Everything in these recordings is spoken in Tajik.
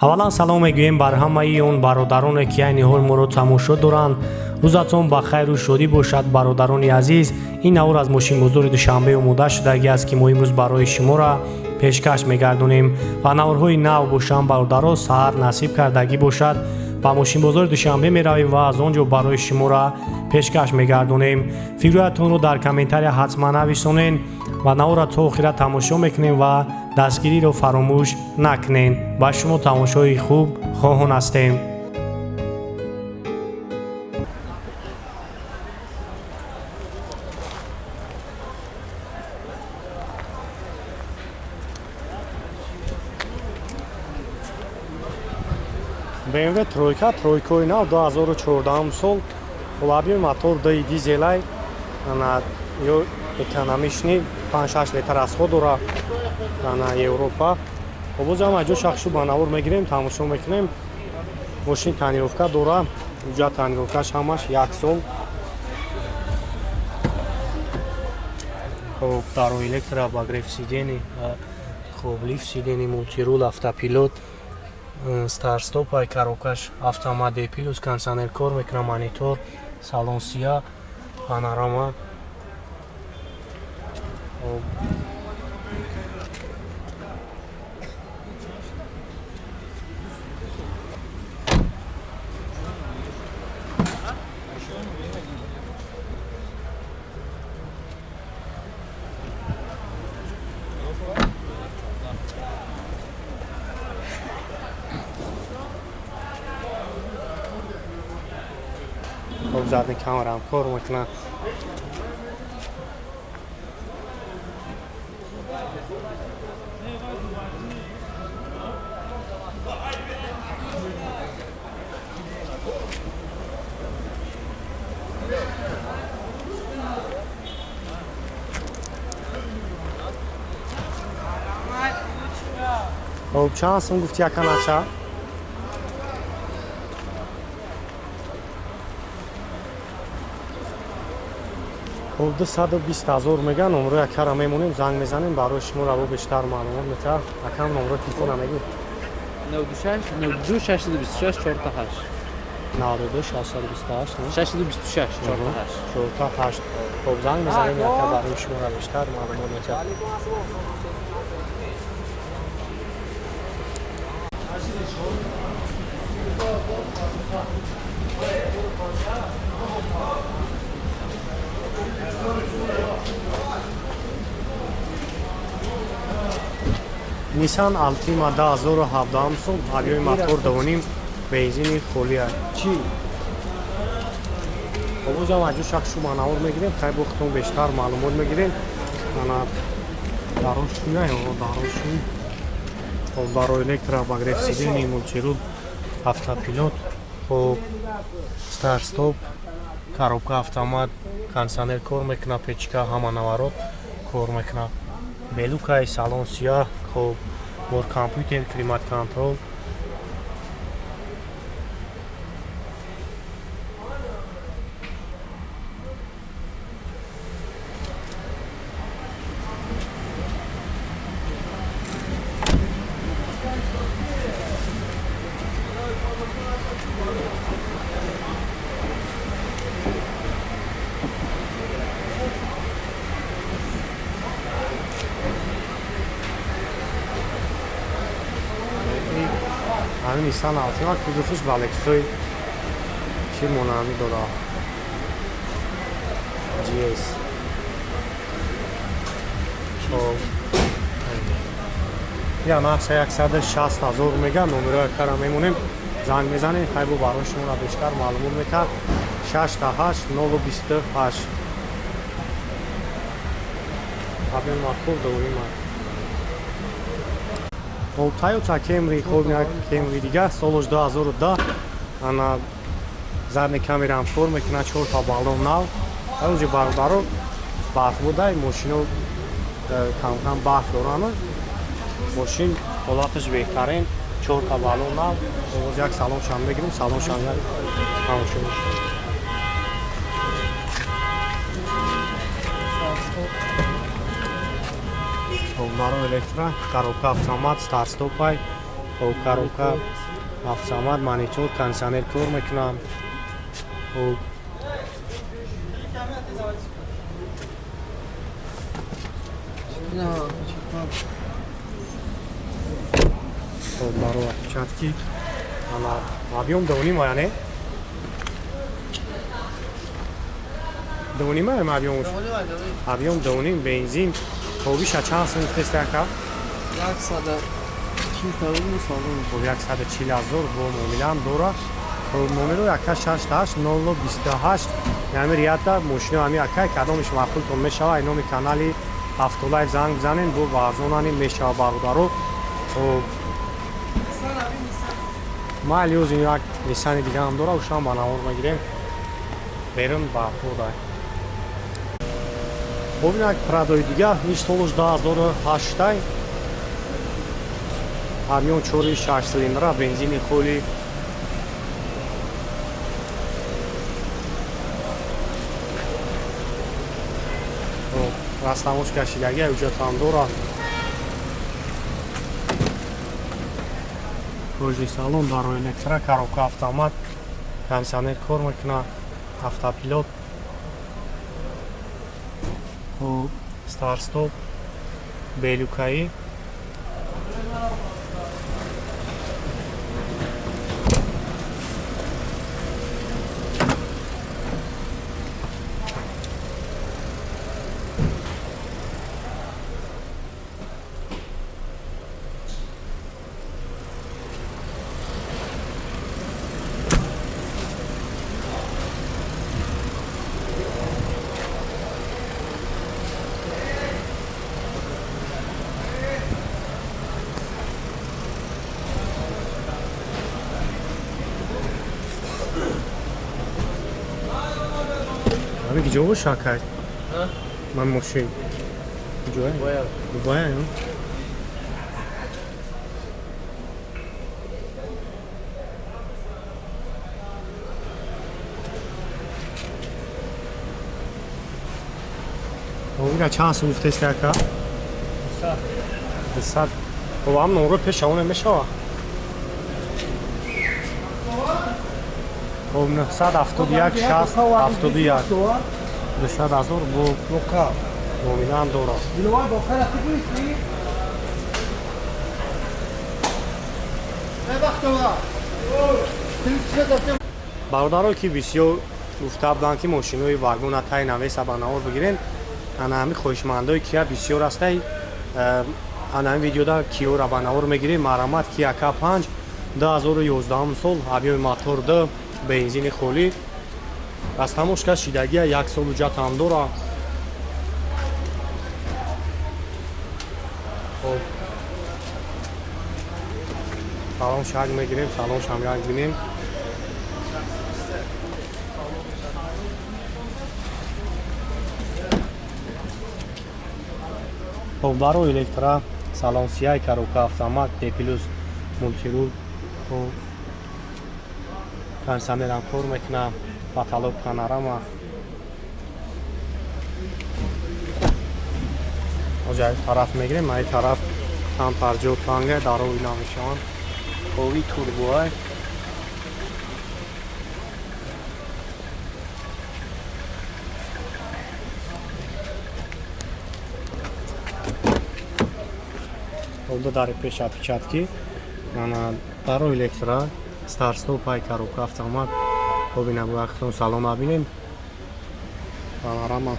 Аввалан салом мегӯем бар ҳамаи он бародароне, ки айни ҳол моро тамошо доранд. Рӯзатон ба хайру шодӣ бошад, бародарони азиз. Ин навор аз мошинбозори Душанбе омода шудагӣ аст, ки мо имрӯз барои шуморо пешкаш мегардонем ва наворҳои нав бошанд, бародаро, саҳар насиб кардагӣ бошад, ба мошинбозори Душанбе меравем ва аз он ҷо барои шуморо пешкаш мегардонем. Фикрҳоятонро дар комментария ҳатман нависонед ва наворро то охира тамошо мекунем ва дастгириро фаромӯш накунед. Ба шумо тамошои хуб хоҳон ҳастем. BMW тройка, тройкои нав, 2014 сол, объёми мотор 2 дизелай, ана ё экономичный, 5-6 литр расход дора, ана Европа. Обоз ҳам аҷо шахшу ба навор мегирем, тамошо мекунем. Мошин тонировка дора, уҷа тонировкаш ҳамаш як сол. Хоб, даро электро, обогрев сидений, хоб, лифт сидений, мультирул, автопилот, старт-стоп, ай коробкаш автомат, D плюс, кондиционер кор мекунад, монитор, салон сия, панорама. Хоб, задний камерам кор мекунад. Хоб, чанд сум гуфти, яка наша? Хоб, 220 000 меган. Номрои акара мемонем, занг мезанем, барои шумо раво бештар маълумот метаҳад. Акам, номрои телефона мегӯ? 96 92 626 48. 92 628 626 48. 48. Хоб, занг мезанем, яка барои шуморо бештар маълумот метаҳад. Nissan Altima 2017 сол, объёми мотор 2.5, бензини холия. Чӣ? Обозам аҷо шак шума навор мегирем, хай бо худтон бештар маълумот мегирем. Ана дарошуя ё дарошуй. Хоб, барои электро, обогрев сидений, мультирул, автопилот, хоб, старт стоп, коробка автомат, кондиционер кор мекунад, печка ҳама наворот кор мекунад. Белукай, салон сияҳ, хоб, бор компютер, климат контрол. Ҳамин Nissan Altima кузовиш ба Lexus чӣ монандӣ дора, GS. Хоб, я нарха 160 000 мега. Номерои акара мемонем, занг мезанем, хайбо барои шуморо бештар маълумот метаҳад. 6 8 028, объёми мотор 2.5. Хоб, Toyota Camry, хоб, як Camry дига, солаш 2010, ана задний камераам кор мекунад, чорта баллон нав. Ҳози, бародаро, барф будай, мошино камкам барф доранд, мошин ҳолаташ беҳтарин, чорта баллон нав. Боз як салоншам мегирем, салоншам як тамошо. Хоб, баро электро, коробка автомат, старт-стопай. Хоб, коробка автомат, монитор, кондиционер кор мекунам. Хоб, хоб, баро отпечатки. Ана объем 2,5 яне? 2,5 объемуш? Объем 2,5, бензин. Хобиша чанд сум гуфтест ака? 140 000 бо муомилаам дора. Номеро 168 028 ҳами рията мошино ҳами акай кадомиш маъқултон мешава, ай номи канали Автолайф занг бизанен, бо арзонани мешава бародаро. Хоб, майли оз як Ниссани дигаам дора, ушам ба навор мегирем. Берун ба подай. Хоб, як Прадои дига, иш солуш 2008. Объем 4,6 цилиндра, бензини холи. Растамошка шидаги, ҳуҷҷатам дора. Кожи салон, даро электро, коробка автомат, кондиционер кор мекуна, автопилот. Хоб, старт-стоп, белюкаи. Ами киҷо боша акай? Ман мошин. Киҷое? Дубая. Ира чанд сум гуфтест ака? 200. Хоб, ҳам номро пеша оне мешава? Хоб, 971 60 71 200 000 бо номинаам дорад. Бародаро ки бисёр гуфта буданд ки мошинои вагона тай навеса ба навор бигирен, ана ҳами хоҳишмандои кия бисёр ҳастай. Ана ҳами видеода киёра ба навор мегирем. Марамат Кия К5 2011 сол, объеми мотор 2, бензини холӣ. Растамошка шидагия, як сол ҳуҷҷатам дора. Хоб, салон шак мегирем, салон шам як бинем. Хоб, баро электро, салон сияй, коробка автомат, Д плюс, мультирул. Хоб, кондиционерам кор мекунам, потолок панорама. Оҷа тараф мегирем, ай тараф камтар ҷо танга, даро ина мешаванд. Хови турбоай. Олда дари пеш отпечатки. Ана даро электро, старт-стоп, ай коробка автомат. Хоб, ина бояд худтон салона бинем. Панорама.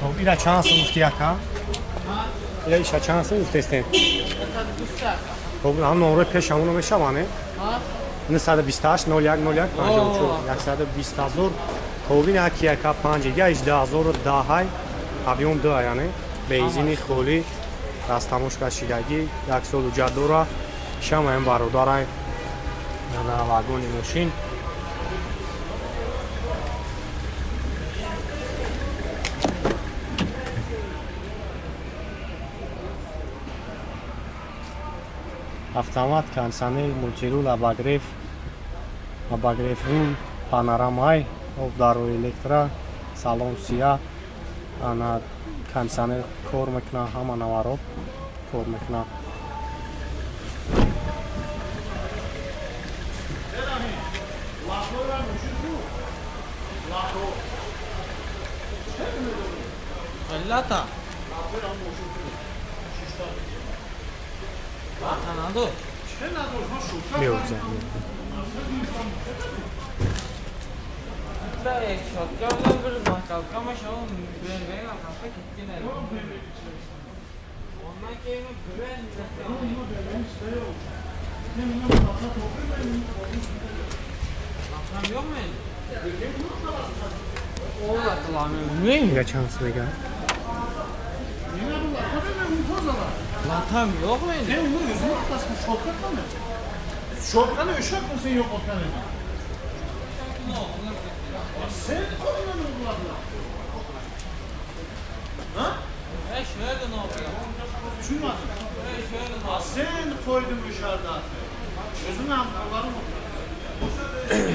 Хоб, ира чанд сум гуфти ака? Ира иша чанд сум гуфтестем? Хоб, ҳам номрои пеш ҳамоно мешава, не? 928 01 01 54 120 000. Хоб, ина Кия К5 дига 18010, объем 2, яъне бензини холӣ, растамошка шидагӣ, як сол ҳуҷҷат дора. Шамаем бародарай на вагони мошин. Автомат, кондиционер, мультирул, обогрев, обогрев рул, панорамай, об даро электро, салон сия, ана Кондиционер кор мекунад, ҳама наваро кор мекунад. Лата. Лата надо. Меӯзем. Ига чанд сум мега? Latam yok mu? Ne onu yüzüne atlasın şortkanı mı? Şortkanı uşak mısın yok otkanı? Sen koluna mı buladın? Ha? Şöyle ne oluyor? Düşünmadın. Sen koydun dışarıda. Gözünü amcalarım oldu.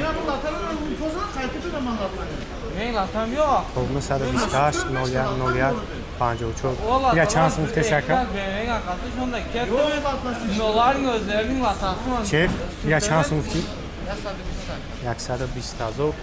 Ya bu latanın tozunu kayıtı da manlatmanı. Ne latam yok. Хоб, 928 01 01 54. Ига чанд сум гуфтеси, ака? Чеф, ига чанд сум гуфтӣ? 120 ҳазор.